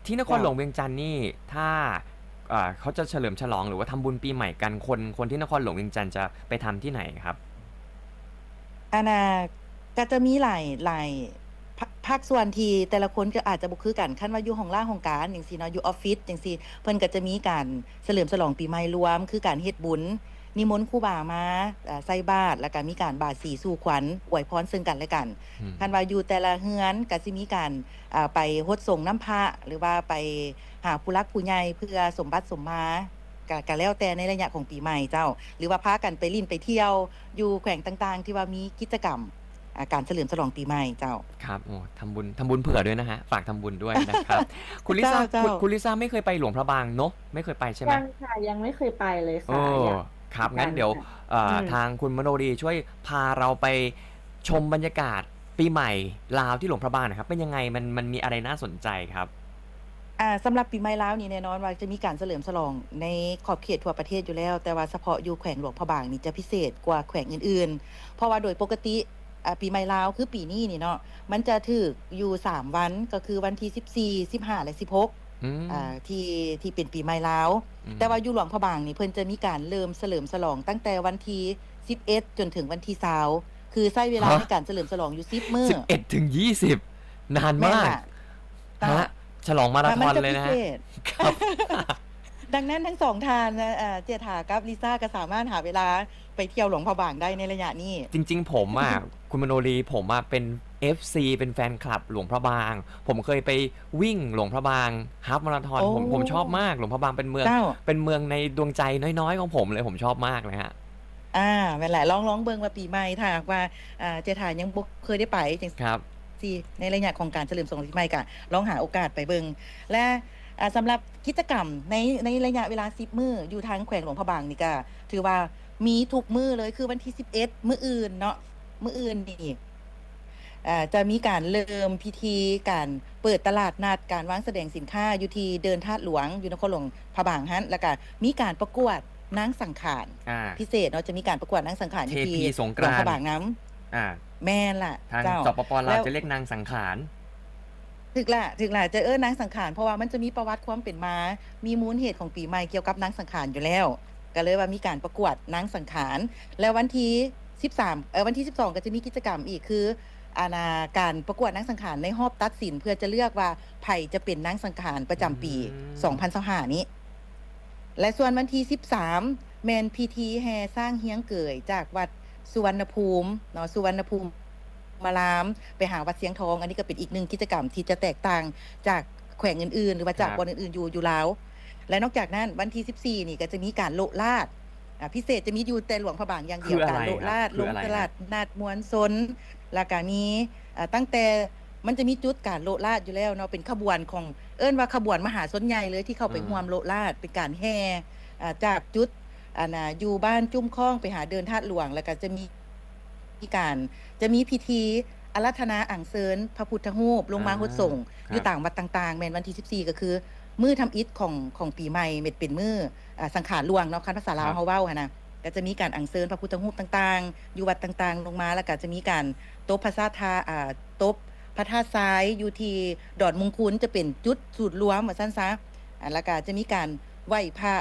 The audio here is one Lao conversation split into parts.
ທີ່ນະຄອນຫຼວງວຽງຈັນນີ້ ຖ້າ ເອີ ເຂົາຈະສະເຫຼີມສະຫຼອງ ຫຼືວ່າທຳບຸນປີໃໝ່ກັນ ຄົນ ຄົນທີ່ນະຄອນຫຼວງວຽງຈັນຈະໄປທຳທີ່ໃນຄັບ? ອັນນ່າ ກໍຈະມີຫຼາຍ ຫຼາຍພາ ພາກສ່ວນທີ່ແຕ່ລະຄົນກໍອາດຈະບໍ່ຄືກັນ. ຄັນວ່າຢູ່ຫ້ອງລາຫ້ອງການຈັ່ງຊີ້ເນາະ ຢູ່ອອບຟິດຈັ່ງຊີ້ ເພິ່ນກໍຈະມີການສະເຫຼີມສະຫຼອງປີໃໝ່ລວມ ຄືການເຮັດບຸນ ນິມົນຄູບາມາ ເອີ ໃສ່ບາດ ແລ້ວກໍມີການບາສີສູ່ຂວັນ ອວຍພອນເຊິ່ງກັນແລະກັນ. ອືມ ຄັນວ່າຢູ່ແຕ່ລະເຮືອນກໍຊິມີການ ເອີ ໄປຫົດສົງນ້ຳພະ ຫຼືວ່າໄປຫາຜູ້ຫຼັກຜູ້ໃຫຍ່ເພື່ອສົມບັດສົມມາ ກະ ກະແລ້ວແຕ່ໃນໄລຍະຂອງປີໃໝ່ເຈົ້າ ຫຼືວ່າພາກັນໄປຫຼິ້ນໄປທ່ຽວຢູ່ແຂວງຕ່າງໆ ທີ່ວ່າມີກິດຈະກຳ ອາ ການສະເຫຼີມສະຫຼອງປີໃໝ່ເຈົ້າ. ครับ โอ้ ทำบุญ ทำบุญเผื่อด้วยนะฮะ ฝากทำบุญด้วยนะครับ คุณลิซ่า เจ้า เจ้า คุณ คุณลิซ่าไม่เคยไปหลวงพระบางเนาะ ไม่เคยไปใช่ไหม? ยังค่ะ ยังไม่เคยไปเลยค่ะ โอ้ อยาก ครับ อยากไป งั้นเดี๋ยว ค่ะ เอ่อ อืม ทางคุณมโนดีช่วยพาเราไปชมบรรยากาศปีใหม่ลาวที่หลวงพระบางหน่อยครับ เป็นยังไง มัน มันมีอะไรน่าสนใจครับ? ອ່າ ສຳລັບປີໃໝ່ລາວນີ້ແນ່ນອນວ່າຈະມີການສະເຫຼີມສະຫຼອງໃນຂອບເຂດທົ່ວປະເທດຢູ່ແລ້ວ, ແຕ່ວ່າສະເພາະຢູ່ແຂວງຫຼວງພະບາງນີ້ຈະພິເສດກວ່າແຂວງອື່ນໆ ເພາະວ່າໂດຍປົກກະຕິ ອ່າ ປີໃໝ່ລາວຄືປີນີ້ນີ້ເນາະ ມັນຈະຖືກຢູ່ສາມວັນ ກໍຄືວັນທີສິບສີ່ ສິບຫ້າ ແລະ ສິບຫົກ ອືມ ອ່າ ທີ່ ທີ່ເປັນປີໃໝ່ລາວ. ອືມ ແຕ່ວ່າຢູ່ຫຼວງພະບາງນີ້ເພິ່ນຈະມີການເລີ່ມສະເຫຼີມສະຫຼອງຕັ້ງແຕ່ວັນທີສິບເອັດ ຈົນເຖິງວັນທີຊາວ ຄືໃຊ້ເວລາ ຮະ ໃນການສະເຫຼີມສະຫຼອງຢູ່ສິບມື້ ສິບເອັດ ເຖິງ ຊາວ ນານມາກ ແມ່ນລະ ຮະ ເຈົ້າ ສະຫຼອງມາລາທອນເລີຍນະ ມັນຈະພິເສດ ຄັບ ດັ່ງນັ້ນທັງສອງທ່ານ ເອີ ເຈດຖາກັບລິຊາກໍສາມາດຫາເວລາໄປທ່ຽວຫຼວງພະບາງໄດ້ໃນໄລຍະນີ້. ຈິງໆ ຜົມອະ ຄຸນມະໂນລີ ຜົມອະເປັນເອັຟຊີ ເປັນແຟນຄລັບຫຼວງພະບາງ ຜົມເຄີຍໄປວິ່ງຫຼວງພະບາງ ຮາຟມາລາທອນ ໂອ້ ຜົມ ຜົມຊອບມາກ ຫຼວງພະບາງເປັນເມືອງ ເຈົ້າ ເປັນເມືອງໃນດວງໃຈນ້ອຍໆ ຂອງຜົມເລີຍ ຜົມຊອບມາກເລີຍຮະ. ອ່າ ແມ່ນແຫຼະ ລອງ ລອງເບິ່ງວ່າປີໃໝ່ ຖ້າຫາກວ່າ ເອີ ເຈດຖາຍັງບໍ່ເຄີຍໄດ້ໄປຈັ່ງ ຄັບ ຊີ້ ໃນໄລຍະຂອງການສະເຫຼີມສະຫຼອງປີໃໝ່ກະລອງຫາໂອກາດໄປເບິ່ງ ແລະ ອ່າ ສຳລັບກິດຈະກຳໃນ ໃນໄລຍະເວລາສິບມື້ຢູ່ທາງແຂວງຫຼວງພະບາງນີ້ກະຖືວ່າມີທຸກມື້ເລີຍ ຄືວັນທີສິບເອັດ ມື້ອື່ນເນາະ ມື້ອື່ນນີ້ ເອີ ຈະມີການເລີ່ມພິທີການເປີດຕະຫຼາດນັດ ການວາງສະແດງສິນຄ້າຢູ່ທີ່ເດີ່ນທາດຫຼວງ ຢູ່ນະຄອນຫຼວງພະບາງຫັ້ນ ແລ້ວກະມີການປະກວດນາງສັງຂານ ອ່າ ພິເສດເນາະ ຈະມີການປະກວດນາງສັງຂານຢູ່ທີ່ ເທພີສົງກຣານ ຫຼວງພະບາງນຳ. ອ່າ ແມ່ນລະ ທາງ ເຈົ້າ ສປປ ລາວ ແລ້ວ ຈະລຽກນາງສັງຂານ. ຖືກລະ ຖືກລະ ຈະເອີ້ນນາງສັງຂານ ເພາະວ່າມັນຈະມີປະຫວັດຄວາມເປັນມາ ມີມູນເຫດຂອງປີໃໝ່ກ່ຽວກັບນາງສັງຂານຢູ່ແລ້ວ ກໍເລີຍວ່າມີການປະກວດນາງສັງຂານ ແລ້ວວັນທີສິບສາມ ເອີ ວັນທີສິບສອງ ກໍຈະມີກິດຈະກຳອີກ ຄື ອັນນ່າ ການປະກວດນາງສັງຂານໃນຮອບຕັດສິນ ເພື່ອຈະເລືອກວ່າໃຜຈະເປັນນາງສັງຂານປະຈຳປີ ອືມ ສອງພັນຊາວຫ້ານີ້ ແລະ ສ່ວນວັນທີສິບສາມ ແມ່ນພິທີແຫ່ຊ້າງຮຽງເກີຍຈາກວັດສຸວັນນະພູມເນາະ ສຸວັນນະພູມມາລາມ ໄປຫາວັດຊຽງທອງ ອັນນີ້ກໍເປັນອີກໜຶ່ງກິດຈະກຳທີ່ຈະແຕກຕ່າງຈາກແຂວງອື່ນໆ ຫຼືວ່າຈາກ ຄັບ ບ່ອນອື່ນໆ ຢູ່ ຢູ່ລາວ ແລະ ນອກຈາກນັ້ນ ວັນທີສິບສີ່ນີ້ກໍຈະມີການໂລະລາດ ອ່າ ພິເສດຈະມີຢູ່ແຕ່ຫຼວງພະບາງຢ່າງດຽວ ຄືອະໄລ ການໂລະລາດ ຄືອະໄລ ລົງຕະຫຼາດນັດມວນຊົນ ແລ້ວກະມີ ເອີ ຕັ້ງແຕ່ ມັນຈະມີຈຸດການໂລະລາດຢູ່ແລ້ວເນາະ ເປັນຂະບວນຂອງ ເອີ້ນວ່າຂະບວນມະຫາຊົນໃຫຍ່ເລີຍ ທີ່ເຂົ້າໄປ ອືມ ຮ່ວມໂລະລາດ ເປັນການແຫ່ ເອີ ຈາກຈຸດ ອັນນ່າ ຢູ່ບ້ານຈຸ້ມຄ້ອງໄປຫາເດີ່ນທາດຫຼວງ ແລ້ວກະຈະມີ ມີການ ຈະມີພິທີອາລາທະນາອັນເຊີນພະພຸດທະຮູບລົງມາ ອ່າ ຫົດສົງ ຄັບ ຢູ່ຕາມວັດຕ່າງໆ ແມ່ນວັນທີສິບສີ່ ກໍຄືມື້ທຳອິດຂອງ ຂອງປີໃໝ່ ເປັນມື້ ອາ ສັງຂານຫຼວງເນາະ ຄັນພາສາລາວ ຄັບ ເຮົາເວົ້າຫັ້ນນະ ກໍຈະມີການອັນເຊີນພະພຸດທະຮູບຕ່າງໆ ຢູ່ວັດຕ່າງໆລົງມາ ແລ້ວກໍຈະມີການຕົບພະຊາດທາ ອາ ຕົບພະທາດຊາຍຢູ່ທີ່ດອນມຸງຄຸນ ຈະເປັນຈຸດສູນລວມວ່າຊັ້ນຊະ ອາ ແລ້ວກໍຈະມີການໄຫວ້ພະ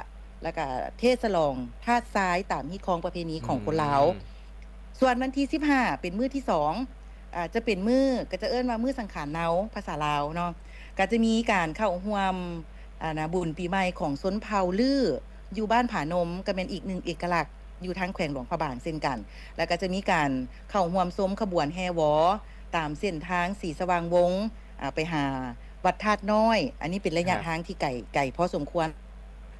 ແລ້ວກໍເທສະຫຼອງທາດຊາຍຕາມຮີດຄອງປະເພນີຂອງຄົນລາວ ອືມ ສ່ວນວັນທີສິບຫ້າ ເປັນມື້ທີສອງ ອາ ຈະເປັນມື້ ກໍຈະເອີ້ນວ່າມື້ສັງຂານເນົາ ພາສາລາວເນາະ ກໍຈະມີການເຂົ້າຮ່ວມ ອາ ນະ ບຸນປີໃໝ່ຂອງຊົນເຜົ່າລື້ ຢູ່ບ້ານຜານົມ ກໍແມ່ນອີກໜຶ່ງເອກະລັກຢູ່ທາງແຂວງຫຼວງພະບາງເຊັ່ນກັນ ແລ້ວກໍຈະມີການເຂົ້າຮ່ວມຊົມຂະບວນແຫ່ວໍຕາມເສັ້ນທາງສີສະຫວ່າງວົງ ອາ ໄປຫາວັດທາດນ້ອຍ ອັນນີ້ເປັນໄລຍະ ຄັບ ທາງທີ່ໄກ ໄກພໍສົມຄວນ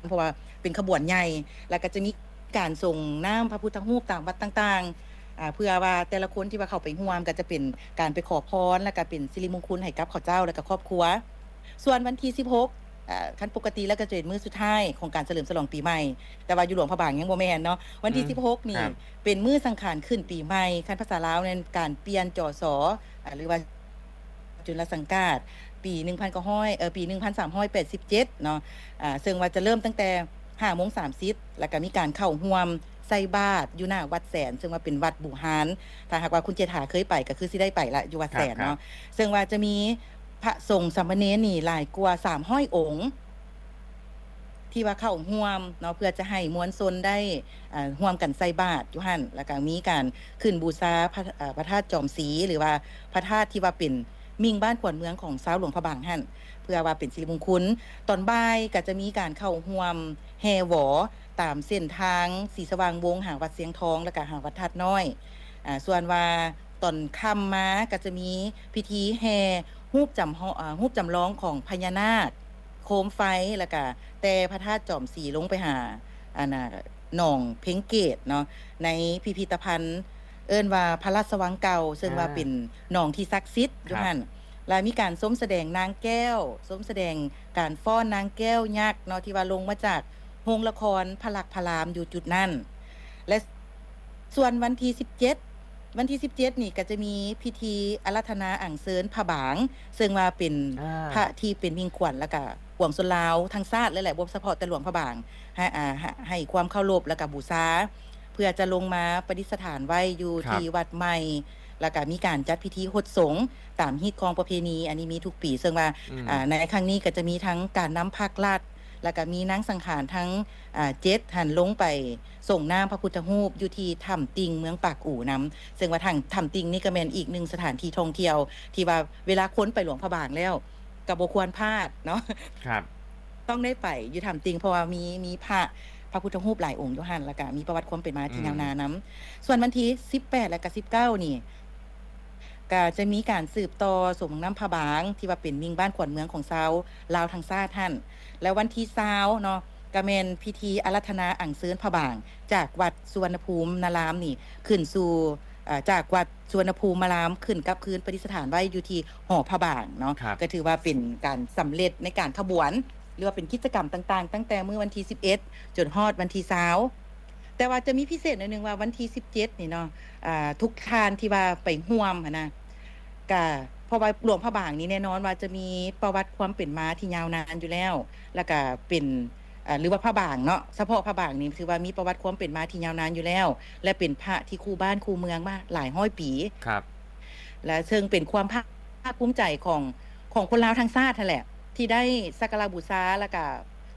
ເພາະວ່າເປັນຂະບວນໃຫຍ່ ແລ້ວກໍຈະມີການສົ່ງນ້ຳພະພຸດທະຮູບຕາມວັດຕ່າງໆ ອາ ເພື່ອວ່າແຕ່ລະຄົນທີ່ວ່າເຂົ້າໄປຮ່ວມ ກໍຈະເປັນການໄປຂໍພອນ ແລ້ວກໍເປັນສິລິມຸງຄຸນໃຫ້ກັບເຂົາເຈົ້າ ແລ້ວກໍຄອບຄົວ. ສ່ວນວັນທີສິບຫົກ ອາ ຄັນປົກກະຕິແລ້ວກໍຈະເປັນມື້ສຸດທ້າຍຂອງການສະເຫຼີມສະຫຼອງປີໃໝ່ ແຕ່ວ່າຢູ່ຫຼວງພະບາງຍັງບໍ່ແມ່ນເນາະ ວັນທີ ອືມ ສິບຫົກນີ້ ຄັບ ເປັນມື້ສັງຂານຂຶ້ນປີໃໝ່ ຄັນພາສາລາວແມ່ນການປ່ຽນ ຈສ ອາ ຫຼືວ່າ ຈຸນລະສັງກາດ ປີໜຶ່ງພັນເກົ້າຮ້ອຍ ເອີ ປີໜຶ່ງພັນສາມຮ້ອຍແປດສິບເຈັດເນາະ ອາ ເຊິ່ງວ່າຈະເລີ່ມຕັ້ງແຕ່ຫ້າໂມງສາມສິບ ແລ້ວກໍມີການເຂົ້າຮ່ວມໃສ່ບາດຢູ່ໜ້າວັດແສນ ເຊິ່ງວ່າເປັນວັດບູຮານ ຖ້າຫາກວ່າຄຸນເຈດຖາເຄີຍໄປກໍຄືຊິໄດ້ໄປລະ ຢູ່ວັດແສນເນາະ ເຊິ່ງວ່າຈະມີ ພະສົງສາມະເນນນີ້ຫຼາຍກວ່າສາມຮ້ອຍອົງ ທີ່ວ່າເຂົ້າຮ່ວມເນາະ ເພື່ອຈະໃຫ້ມວນຊົນໄດ້ ເອີ່ ຮ່ວມກັນໃສ່ບາດຢູ່ຫັ້ນ ແລ້ວກໍມີການຂຶ້ນບູຊາພະ ເອີ່ ພະທາດຈອມສີ ຫຼືວ່າພະທາດທີ່ວ່າເປັນມິ່ງບ້ານຂວັນເມືອງຂອງຊາວຫຼວງພະບາງຫັ້ນ ເພື່ອວ່າເປັນສິລິມຸງຄຸນ. ຕອນບ່າຍກໍຈະມີການເຂົ້າຮ່ວມແຫ່ຫວໍຕາມເສັ້ນທາງສີສະຫວ່າງວົງ ຫາວັດຊຽງທອງ ແລ້ວກໍຫາວັດທາດນ້ອຍ. ອາ ສ່ວນວ່າຕອນຄ່ຳມາກໍຈະມີພິທີແຫ່ຮູບຈຳ ເອີ່ ຮູບຈຳລອງຂອງພະຍານາກໂຄມໄຟ ແລ້ວກະແຕ່ພະທາດຈອມສີລົງໄປຫາ ອັນນ່າ ໜອງເພັງເກດເນາະ ໃນພິພິທະພັນເອີ້ນວ່າພະລາຊະວັງເກົ່າ ເຊິ່ງວ່າ ອ່າ ເປັນໜອງທີ່ສັກສິດຢູ່ຫັ້ນ ແລະ ມີການຊົມສະແດງນາງແກ້ວ ຊົມສະແດງການຟ້ອນນາງແກ້ວຍັກເນາະ ທີ່ວ່າລົງມາຈາກໂຮງລະຄອນພະລັກພະລາມຢູ່ຈຸດນັ້ນ ແລະ ສ່ວນວັນທີສິບເຈັດ ວັນທີສິບເຈັດນີ້ກໍຈະມີພິທີອາລາທະນາອັງເຊີນພະບາງ ເຊິ່ງວ່າເປັນ ອ່າ ພະທີ່ເປັນມິ່ງຂວັນ ແລ້ວກະປວງຊົນລາວທັງຊາດເລີຍແຫຼະ ບໍ່ສະເພາະແຕ່ຫຼວງພະບາງ ໃຫ້ ອ່າ ໃຫ້ຄວາມເຄົາລົບ ແລ້ວກະບູຊາ ເພື່ອຈະລົງມາປະດິດສະຖານໄວ້ຢູ່ ครับ ທີ່ວັດໃໝ່ ແລ້ວກະມີການຈັດພິທີຫົດສົງຕາມຮີດຄອງປະເພນີ ອັນນີ້ມີທຸກປີ ເຊິ່ງວ່າ ອືມ ອ່າ ໃນຄັ້ງນີ້ກໍຈະມີທັງການນຳພາກລັດ ແລ້ວກະມີນາງສັງຂານທັງ ອ່າ ເຈັດຫັ້ນ ລົງໄປ ສົ່ງນ້ຳພະພຸດທະຮູບຢູ່ທີ່ຖ້ຳຕິ່ງເມືອງປາກອູນຳ ເຊິ່ງວ່າຖ້ຳ ຖ້ຳຕິ່ງນີ້ກໍແມ່ນອີກໜຶ່ງສະຖານທີ່ທ່ອງທ່ຽວ ທີ່ວ່າເວລາຄົນໄປຫຼວງພະບາງແລ້ວ ກໍບໍ່ຄວນພາດເນາະ ครับ ຕ້ອງໄດ້ໄປຢູ່ຖ້ຳຕິ່ງ ເພາະວ່າມີ ມີພະ ພະພຸດທະຮູບຫຼາຍອົງຢູ່ຫັ້ນ ແລ້ວກໍມີປະຫວັດຄວາມເປັນມາທີ່ ອືມ ຍາວນານນຳ. ສ່ວນວັນທີສິບແປດ ແລະກະສິບເກົ້ານີ້ ກະຈະມີການສືບຕໍ່ສົງນ້ຳພະບາງ ທີ່ວ່າເປັນມິ່ງບ້ານຂວັນເມືອງຂອງຊາວລາວທັງຊາດຫັ້ນ ແລະວັນທີຊາວເນາະ ກະແມ່ນພິທີອາລາທະນາອັງເຊີນພະບາງ ຈາກວັດສຸວັນນະພູມນາລາມນີ້ ຂຶ້ນສູ່ ເອີ່ ຈາກວັດສຸວັນນະພູມນາລາມ ຂຶ້ນກັບຄືນປະດິດສະຖານໄວ້ຢູ່ທີ່ຫໍພະບາງເນາະ ກະຖືວ່າເປັນການສຳເລັດໃນການຂະບວນ ຫຼືວ່າເປັນກິດຈະກຳຕ່າງໆ ຕັ້ງແຕ່ມື້ວັນທີສິບເອັດ ຈົນຮອດວັນທີຊາວ ແຕ່ວ່າຈະມີພິເສດໜ້ອຍໜຶ່ງວ່າວັນທີສິບເຈັດນີ້ເນາະ ອ່າ ທຸກທ່ານທີ່ວ່າໄປຮ່ວມຫັ້ນນະ ກະ ເພາະວ່າຫຼວງພະບາງນີ້ແນ່ນອນວ່າຈະມີປະຫວັດຄວາມເປັນມາທີ່ຍາວນານຢູ່ແລ້ວ ແລ້ວກະເປັນ ອ່າ ຫຼືວ່າພະບາງເນາະ ສະເພາະພະບາງນີ້ຖືວ່າມີປະຫວັດຄວາມເປັນມາທີ່ຍາວນານຢູ່ແລ້ວ ແລະເປັນພະທີ່ຄູ່ບ້ານຄູ່ເມືອງມາຫຼາຍຮ້ອຍປີ ຄັບ ແລະເຊິ່ງເປັນຄວາມພາກພູມໃຈຂອງ ຂອງຄົນລາວທັງຊາດຫັ້ນແຫຼະ ທີ່ໄດ້ສັກກາລະບູຊາ ແລ້ວກະ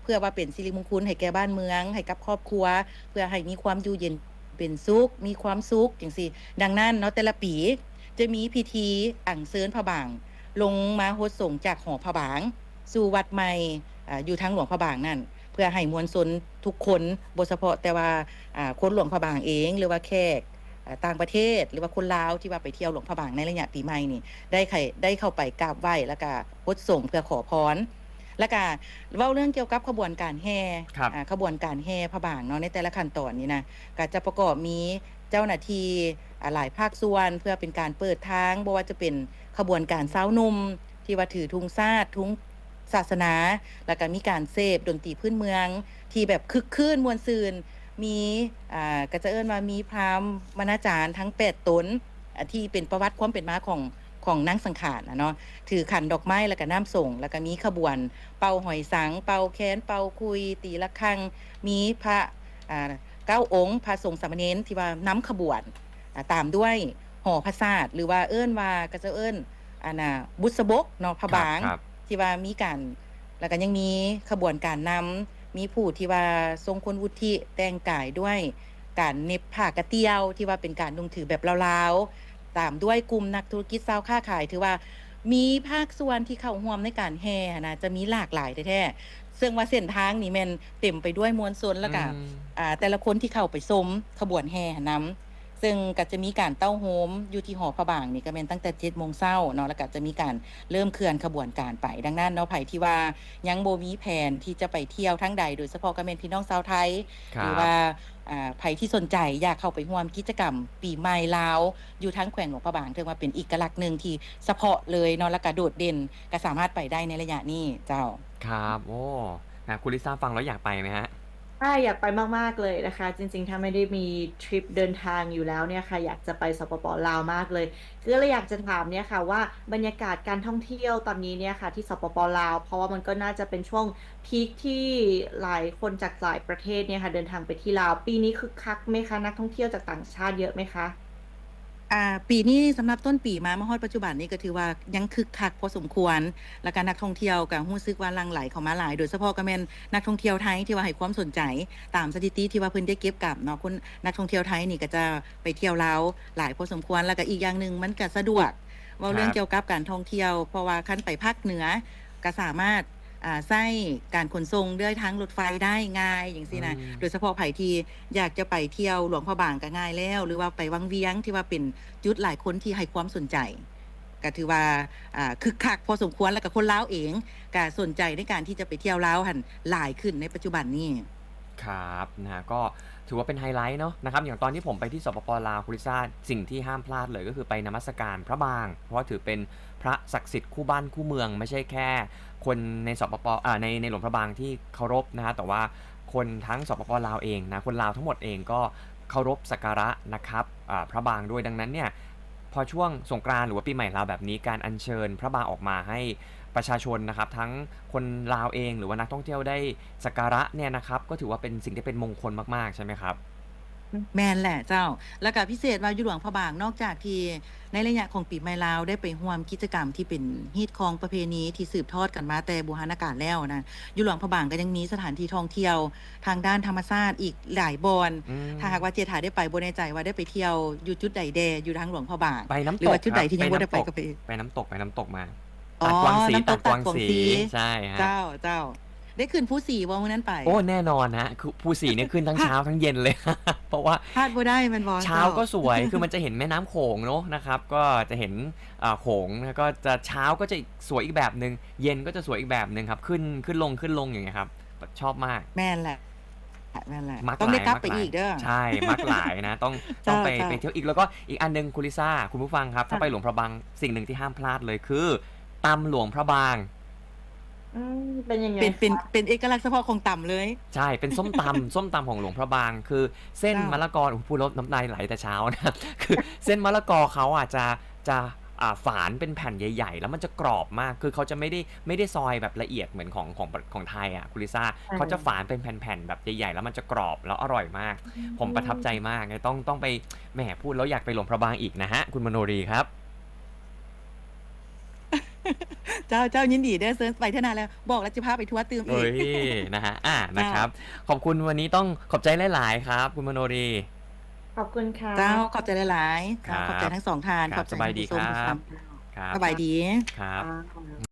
ເພື່ອວ່າເປັນສິລິມຸງຄຸນໃຫ້ແກ່ບ້ານເມືອງ ໃຫ້ກັບຄອບຄົວ ເພື່ອໃຫ້ມີຄວາມຢູ່ເຢັນເປັນສຸກ ມີຄວາມສຸກຈັ່ງຊີ້. ດັ່ງນັ້ນເນາະ ແຕ່ລະປີຈະມີພິທີອັງເຊີນພະບາງລົງມາຫົດສົງຈາກຫໍພະບາງສູ່ວັດໃໝ່ ອາ ຢູ່ທາງຫຼວງພະບາງນັ້ນ ເພື່ອໃຫ້ມວນຊົນທຸກຄົນ ບໍ່ສະເພາະແຕ່ວ່າ ອາ ຄົນຫຼວງພະບາງເອງ ຫຼືວ່າແຂກ ອາ ຕ່າງປະເທດ ຫຼືວ່າຄົນລາວທີ່ວ່າໄປທ່ຽວຫຼວງພະບາງໃນໄລຍະປີໃໝ່ນີ້ ໄດ້ໄຂ ໄດ້ເຂົ້າໄປກາບໄຫວ້ ແລ້ວກະຫົດສົງເພື່ອຂໍພອນ ແລ້ວກະເວົ້າເລື່ອງກ່ຽວກັບຂະບວນການແຫ່ ຄັບ ອາ ຂະບວນການແຫ່ພະບາງເນາະ ໃນແຕ່ລະຂັ້ນຕອນນີ້ນະ ກະຈະປະກອບມີເຈົ້າໜ້າທີ່ ອາ ຫຼາຍພາກສ່ວນ ເພື່ອເປັນການເປີດທາງ ບໍ່ວ່າຈະເປັນຂະບວນການຊາວໜຸ່ມ ທີ່ວ່າຖືທຸງຊາດ ທຸງ ສາສະໜາ ແລ້ວກະມີການເສບດົນຕີພື້ນເມືອງທີ່ແບບຄຶກຄື້ນມ່ວນຊື່ນ ມີ ອ່າ ກະຈະເອີ້ນວ່າມີພາມມະນາຈານທັງແປດຕົນ ອາ ທີ່ເປັນປະຫວັດຄວາມເປັນມາຂອງ ຂອງນາງສັງຂານນະເນາະ ຖືຂັນດອກໄມ້ ແລ້ວກະນ້ຳສົງ ແລ້ວກະມີຂະບວນເປົ່າຫອຍສັງ ເປົ່າແຄນ ເປົ່າຂຸຍ ຕີລະຄັງ ມີພະ ອ່າ ເກົ້າອົງ ພະສົງສາມະເນນທີ່ວ່ານຳຂະບວນ ອ່າ ຕາມດ້ວຍຫໍພະສາດ ຫຼືວ່າເອີ້ນວ່າ ເຂົາເຈົ້າເອີ້ນ ອັນນ່າ ບຸດສະບົກເນາະ ພະບາງ ທີ່ວ່າມີການ ແລ້ວກໍຍັງມີຂະບວນການນຳ ມີຜູ້ທີ່ວ່າຊົງຄຸນວຸດທິ ແຕ່ງກາຍດ້ວຍການເໜັບຜ້າກະຕ່ຽວ ທີ່ວ່າເປັນການນຸ່ງຖືແບບລາວໆ ຕາມດ້ວຍກຸ່ມນັກທຸລະກິດຊາວຄ້າຂາຍ ຖືວ່າມີພາກສ່ວນທີ່ເຂົ້າຮ່ວມໃນການແຫ່ຫັ້ນນະ ຈະມີຫຼາກຫຼາຍແທ້ໆ ເຊິ່ງວ່າເສັ້ນທາງນີ້ແມ່ນເຕັມໄປດ້ວຍມວນຊົນ ແລ້ວກະ ອືມ ອ່າ ແຕ່ລະຄົນທີ່ເຂົ້າໄປຊົມຂະບວນແຫ່ຫັ້ນນຳ ເຊິ່ງກໍຈະມີການເຕົ້າໂຮມຢູ່ທີ່ຫໍພະບາງນີ້ ກໍແມ່ນຕັ້ງແຕ່ເຈັດໂມງເຊົ້າເນາະ ແລ້ວກໍຈະມີການເລີ່ມເຄື່ອນຂະບວນການໄປ. ດັ່ງນັ້ນເນາະ ໃຜທີ່ວ່າຍັງບໍ່ມີແຜນທີ່ຈະໄປທ່ຽວທາງໃດ ໂດຍສະເພາະກໍແມ່ນພີ່ນ້ອງຊາວໄທ ຫຼືວ່າ ອ່າ ໃຜທີ່ສົນໃຈຢາກເຂົ້າໄປຮ່ວມກິດຈະກຳປີໃໝ່ລາວ ຢູ່ທາງແຂວງຫຼວງພະບາງ ຖືວ່າເປັນເອກະລັກໜຶ່ງທີ່ສະເພາະເລີຍເນາະ ແລ້ວກໍໂດດເດັ່ນ ກໍສາມາດໄປໄດ້ໃນໄລຍະນີ້ເຈົ້າ. ครับ โอ้ นะ คุณลิซ่าฟังแล้วอยากไปไหมฮะ? ใช่ อยากไปมากๆ เลยนะคะ จริงๆ ถ้าไม่ได้มีทริปเดินทางอยู่แล้วเนี่ยค่ะ อยากจะไป สปป ลาว มากเลย ก็เลยอยากจะถามเนี่ยค่ะว่า บรรยากาศการท่องเที่ยวตอนนี้เนี่ยค่ะ ที่ สปป ลาว เพราะว่ามันก็น่าจะเป็นช่วงพีคที่หลายคนจากหลายประเทศเนี่ยค่ะ เดินทางไปที่ลาว ปีนี้คึกคักไหมคะ นักท่องเที่ยวจากต่างชาติเยอะไหมคะ? ອ່າ ປີນີ້ສຳລັບຕົ້ນປີມາ ມາຮອດປັດຈຸບັນນີ້ກໍຖືວ່າຍັງຄຶກຄັກພໍສົມຄວນ ແລ້ວກໍນັກທ່ອງທ່ຽວກໍຮູ້ສຶກວ່າຫຼັ່ງໄຫຼເຂົ້າມາຫຼາຍ ໂດຍສະເພາະກໍແມ່ນນັກທ່ອງທ່ຽວໄທທີ່ວ່າໃຫ້ຄວາມສົນໃຈ. ຕາມສະຖິຕິທີ່ວ່າເພິ່ນໄດ້ເກັບກຳເນາະ ຄົນ ນັກທ່ອງທ່ຽວໄທນີ້ກໍຈະໄປທ່ຽວລາວຫຼາຍພໍສົມຄວນ ແລ້ວກໍອີກຢ່າງໜຶ່ງມັນກໍສະດວກ ເວົ້າເລື່ອງ ຄັບ ກ່ຽວກັບການທ່ອງທ່ຽວ ເພາະວ່າຄັນໄປພາກເໜືອກໍສາມາດ ອ່າ ໃຊ້ການຂົນສົ່ງເລື່ອຍທາງລົດໄຟໄດ້ງ່າຍຈັ່ງຊີ້ນະ ອືມ ໂດຍສະເພາະໃຜທີ່ຢາກຈະໄປທ່ຽວຫຼວງພະບາງກໍງ່າຍແລ້ວ ຫຼືວ່າໄປວັງວຽງທີ່ວ່າເປັນຈຸດຫຼາຍຄົນທີ່ໃຫ້ຄວາມສົນໃຈ ກໍຖືວ່າ ອ່າ ຄຶກຄັກພໍສົມຄວນ ແລ້ວກໍຄົນລາວເອງກໍສົນໃຈໃນການທີ່ຈະໄປທ່ຽວລາວຫັ້ນຫຼາຍຂຶ້ນໃນປັດຈຸບັນນີ້. ครับ นะฮะ ก็ถือว่าเป็นไฮไลต์เนาะนะครับ อย่างตอนที่ผมไปที่ สปป ลาว คุณลิซ่า สิ่งที่ห้ามพลาดเลยก็คือไปนมัสการพระบาง เพราะว่าถือเป็นพระศักดิ์สิทธิ์คู่บ้านคู่เมือง ไม่ใช่แค่คนใน สปป อ่า ใน ในหลวงพระบางที่เคารพนะฮะ แต่ว่าคนทั้ง สปป ลาว เองนะ คนลาวทั้งหมดเองก็เคารพสักการะนะครับ อ่า พระบางด้วย ดังนั้นเนี่ย พอช่วงสงกรานต์หรือว่าปีใหม่ลาวแบบนี้ การอัญเชิญพระบางออกมาให้ประชาชนนะครับ ทั้งคนลาวเองหรือว่านักท่องเที่ยวได้สักการะเนี่ยนะครับ ก็ถือว่าเป็นสิ่งที่เป็นมงคลมากๆ ใช่ไหมครับ? ແມ່ນແຫຼະເຈົ້າ ແລ້ວກໍພິເສດວ່າຢູ່ຫຼວງພະບາງ ນອກຈາກທີ່ໃນໄລຍະຂອງປີໃໝ່ລາວໄດ້ໄປຮ່ວມກິດຈະກຳທີ່ເປັນຮີດຄອງປະເພນີທີ່ສືບທອດກັນມາແຕ່ບູຮານະການແລ້ວນະ ຢູ່ຫຼວງພະບາງກໍຍັງມີສະຖານທີ່ທ່ອງທ່ຽວທາງດ້ານທຳມະຊາດອີກຫຼາຍບ່ອນ ອືມ ຖ້າຫາກວ່າເຈດຖາໄດ້ໄປ ບໍ່ແນ່ໃຈວ່າໄດ້ໄປທ່ຽວຢູ່ຈຸດໃດແດ່ ຢູ່ທາງຫຼວງພະບາງ ไปน้ำตก ຫຼືວ່າຈຸດໃດທີ່ຍັງບໍ່ໄດ້ໄປກໍໄປ ไปน้ำตก ไปน้ำตกมา อ๋อ ตาดกวางสี น้ำตกตาดกวางสี ใช่ฮะ เจ้า เจ้า ได้ขึ้นภูสีบ่มื้อนั้นไป? โอ้ แน่นอนฮะ คือภูสีเนี่ยขึ้นทั้งเช้าทั้งเย็นเลย เพราะว่า พลาดบ่ได้แม่นบ่ เช้าก็สวย เจ้า คือมันจะเห็นแม่น้ำโขงเนาะนะครับ ก็จะเห็น อ่า โขง แล้วก็จะ เช้าก็จะสวยอีกแบบหนึ่ง เย็นก็จะสวยอีกแบบหนึ่งครับ ขึ้น ขึ้นลง ขึ้นลงอย่างเงี้ยครับ ชอบมาก แม่นแหละ แม่นแหละ มักหลาย ต้องได้กลับไปอีกเด้อ ใช่ มักหลายนะ ต้อง ต้องไป เจ้า เจ้า ไปเที่ยวอีก แล้วก็อีกอันหนึ่งคุณลิซ่า คุณผู้ฟังครับ ถ้า ค่ะ ไปหลวงพระบาง สิ่งหนึ่งที่ห้ามพลาดเลยคือตำหลวงพระบาง อืม เป็นยังไง เป็น เป็น คะ เป็นเอกลักษณ์เฉพาะของตำเลย ใช่ เป็นส้มตำ ส้มตำของหลวงพระบาง คือเส้น เจ้า มะละกอ โอ้โห พูดแล้วน้ำลายไหลแต่เช้านะ คือเส้นมะละกอเขาอ่ะจะ จะ อ่า ฝานเป็นแผ่นใหญ่ๆ แล้วมันจะกรอบมาก คือเขาจะไม่ได้ ไม่ได้ซอยแบบละเอียดเหมือนของ ของ ของไทยอ่ะ คุณลิซ่า เออ เขาจะฝานเป็นแผ่นๆ แบบใหญ่ๆ แล้วมันจะกรอบ แล้วอร่อยมาก อืม ผมประทับใจมาก ต้อง ต้องไป แหม พูดแล้วอยากไปหลวงพระบางอีกนะฮะ คุณมโนรีครับ เจ้า เจ้า ยินดีเด้อ เชิญไปเทื่อหน้าแล้ว บอกแล้วจะพาไปทัวร์ตื่มอีก เอ้ย นะฮะ อ่า เจ้า นะครับ ขอบคุณ วันนี้ต้องขอบใจหลายๆ ครับ คุณมโนรี ขอบคุณค่ะ เจ้า ขอบใจหลายๆ เจ้า ครับ ขอบใจทั้งสองท่าน ครับ ขอบใจ สบายดี ท่านผู้ชม ครับ ผู้ฟัง ครับ สบายดี ครับ ค่ะ